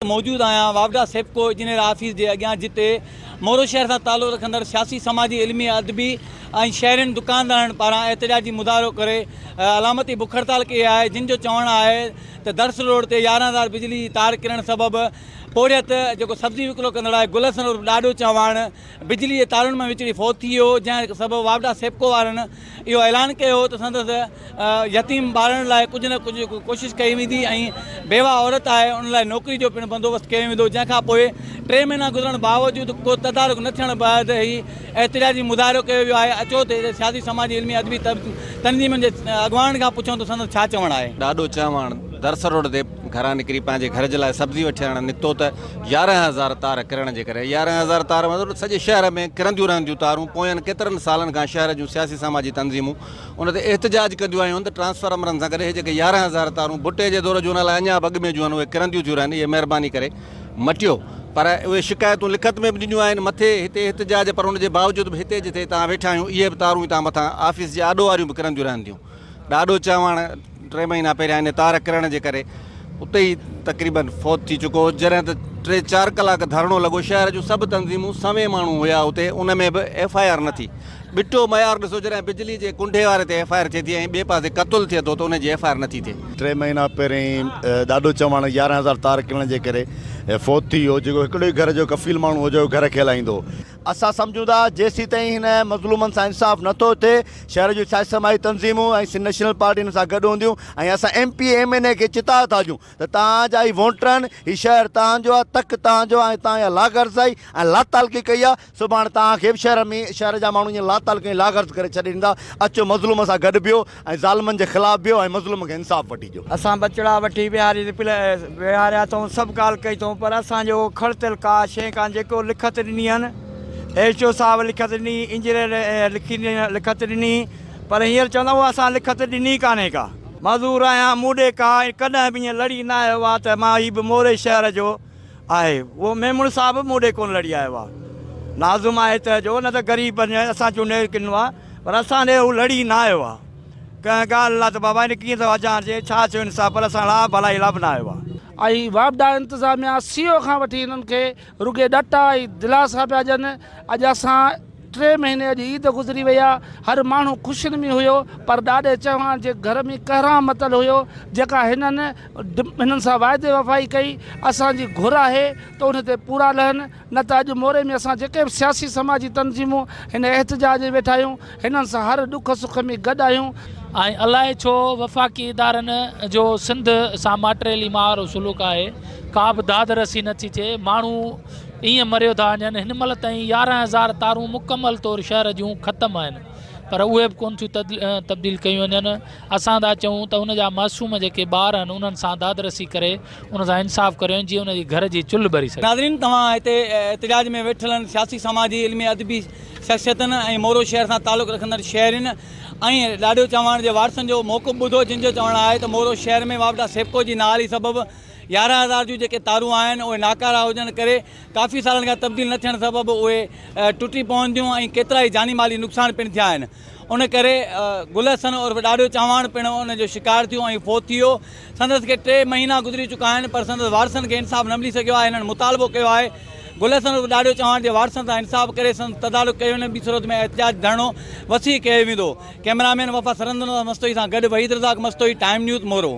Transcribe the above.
موجود آهيان واپڊا سيپڪو انجنيئر آفيس جي اڳيان جتي مورو شهر سان تعلق رکندڙ سياسي سماجي علمي ادبي ۽ شهرين دڪاندارن پاران احتجاجي مظاهرو ڪري علامتي بک هڙتال ڪئي آهي جن جو چوڻ آهي ته درس روڊ تي 11000 بجلي جي تار ڪرڻ سبب پورهيت جيڪو سبزي وڪرو ڪندڙ آهي گل حسن عرف ڏاڏو چواڻ بجلي جي تارن مان وچڙي فوت ٿي ويو جنهن سبب واپڊا سيپڪو وارن اهو اعلان ڪيو هو ته سندس يتيم ٻارڙن لاء ڪجهه نه ڪجهه ڪوشش ڪئي ويندي ۽ بيواهه عورت آهي ان لاء نوڪري جو پڻ بندوبست ڪيو ويندو جنهن کان پوء ٽي مهينا گذرڻ باوجود ڪو تدارڪ نه ٿيڻ بعد هي احتجاجي مظاهرو ڪيو ويو آهي اچو ته هتي سياسي سماجي علمي ادبي تنظيمن جي اڳواڻن کان پڇون ته سندس ڇا چوڻ آهي. ڏاڏو چهواڻ درس روڊ تي گهران نڪري پنهنجي گهر جي لاء سبزي وٺي آڻڻ نڪتو ته 11000 تار ڪرڻ جي ڪري 11000 تار مطلب سڄي شهر ۾ ڪرنديون رهنديون تارون پوين ڪيترن سالن کان شهر جون سياسي سماجي تنظيمون ان تي احتجاج ڪنديون آيون آهن ته ٽرانسفارمرن سان گڏ اهي جيڪي 11000 تارون ڀٽي جي دور جون الائي اڃا به اڳ ۾ جون آهن اهي ڪرنديون ٿيون رهن اهي مهرباني ڪري مٽيو پر اهي شڪايتون لکت ۾ به ڏنيون آهن مٿي هتي احتجاج پر ان جي باوجود به هتي جتي تان ويٺا آهيون اهي به تارون هتان مٿان آفيس جي آڏو واريون به ڪرنديون رهن ٿيون ڏاڏو چواڻ ٽي مهينا پهريان ان تار ڪرڻ جي ڪري اتي ئي تقريبن فوت ٿي چڪو هو جڏهن ته ٽي چار ڪلاڪ ڌرڻو لڳو شهر جون سڀ تنظيمون سوين ماڻهو هيا اتي ان ۾ به ايف I R نه ٿي ٻٽو معيار ڏسو جڏهن بجلي جي ڪنڊي واري تي ايف I R ٿئي ٿي ۽ ٻئي پاسي قتل ٿئي ٿو ته ان جي ايف I R نه ٿي ٿئي. ٽي مهينا پهرين ڏاڏو چواڻ 11000 تار ڪرڻ جي ڪري فوت ٿي ويو جيڪو هڪڙو ئي گهر جو ڪفيل ماڻهو هو جيڪو گهر کي هلائيندو هو. اسان سمجهون ٿا جيسيتائين هن مظلومن سان انصاف نه ٿو ٿئي شهر جون سياسي سماجي تنظيمون ۽ سنڌ نيشنل پارٽي هن سان گڏ هونديون ۽ اسان ايم پي اي ايم اين اي کي چتاء ٿا ڏيون ته توهان جا هي ووٽر آهن، هي شهر توهان جو آهي، تڪ توهان جو آهي ۽ توهان اها لاغرضائي ۽ لاتعلقي ڪئي آهي، سڀاڻ توهان کي به شهر ۾ شهر جا ماڻهو ائين لاتعلقي ۽ لاغرض ڪري ڇڏي ڏيندا، اچو مظلوم سان گڏ بيهو ۽ ظالمن جي خلاف بيهو ۽ مظلوم کي انصاف وٺي ڏيو. اسان ٻچڙا وٺي ويهاري ويهاريا اٿئون، سڀ ڳالهه ڪئي اٿئون، پر اسان جو کڙتيل ڪا شيء ڪانه، جيڪو لکت ڏني هن ايڇ او صاحب لکت ڏني، انجنيئر لکي لکت ڏني، پر هينئر چوندا اها اسان لکت ڏني ڪانهي ڪا. معذور آهيان، مون ڏي ڪا ۽ ڪڏهن به ائين لڙي نه آيو آ ته مان هي به موري شهر جو آهي. اهو ميمڻ صاحب به مون ڏي ڪونه لڙي آيو آ. ناظم آهي ته جو نه ته غريب اسان چونڊي ڪنو آ پر اسان ڏي هو لڙي نه آيو آ. ڪنهن ڳالهه لا ته بابا هن ڪيئن ٿو اچان چي ڇا ٿيو هن سان پر اسان لا ڀلائي لا به نه آيو آ. ۽ واپڊا انتظاميا سي او کان وٺي هنن کي رڳي ڏٽا ۽ دلاسا پيا ڏين. اڄ اسان ٽي مهيني اڄ عيد گذري وئي آ، هر ماڻهو خوشين ۾ هيو پر ڏاڏي چوهاڻ جي گهر ۾ ڪهرام متل هيو جيڪا هنن هنن سان واعدي وفائي ڪئي اسان جي گهر آهي ته ان تي پورا لهن نه ته اڄ موري ۾ اسان جيڪي به سياسي سماجي تنظيمون هن احتجاج ۾ ويٺا آهيون هنن سان هر ڏک سک ۾ گڏ آهيون. ۽ الائي ڇو وفاقي ادارن جو سنڌ سان ماٽريلي ماء وارو سلوڪ آهي ڪا به داد رسي نه ٿي ٿئي ماڻهو ائين مريو ٿا وڃن هن مهل تائين 11000 تارون مڪمل طور شهر جون ختم آهن پر اهي به ڪونه ٿيون تبديل ڪيون وڃن اسان ٿا چئون ته ان جا معصوم جيڪي ٻار آهن انهن سان داد رسي ڪري ان سان انصاف ڪريو جيئن ان جي گهر جي چلهه ٻري سگهي. ناظرين توهان هتي احتجاج ۾ ويٺلن سياسي سماجي علمي ادبي شخصيتن ۽ مورو شهر سان تعلق رکندڙ شهرين ۽ ڏاڏو چواڻ جي وارثن جو موقف ٻڌو جن جو چوڻ آهي ته مورو شهر ۾ واپڊا سيپڪو جي نااهلي سبب 11000 جون جيڪي تارون آهن اهي ناڪارا هجڻ ڪري ڪافي سالن کان تبديل نه ٿيڻ سبب اهي ٽٽي پون ٿيون ۽ ڪيترائي جاني مالي نقصان پڻ ٿيا آهن ان ڪري گل حسن عرف ڏاڏو چواڻ پڻ ان جو شڪار ٿيو ۽ فوت ٿي ويو سندس کي ٽي مهينا گذري چڪا آهن پر سندس وارثن کي انصاف نه ملي سگهيو آهي هنن مطالبو ڪيو آهي گل حسن عرف ڏاڏو چواڻ جي وارثن سان انصاف ڪري سندس تدارڪ ڪيو وڃي ٻي صورت ۾ احتجاج ڌرڻو وسيع ڪيو ويندو ڪئميرا مين وفا سرندنواز مستوئي سان گڏ وحيد رزاق مستوئي ٽائيم نيوز مورو.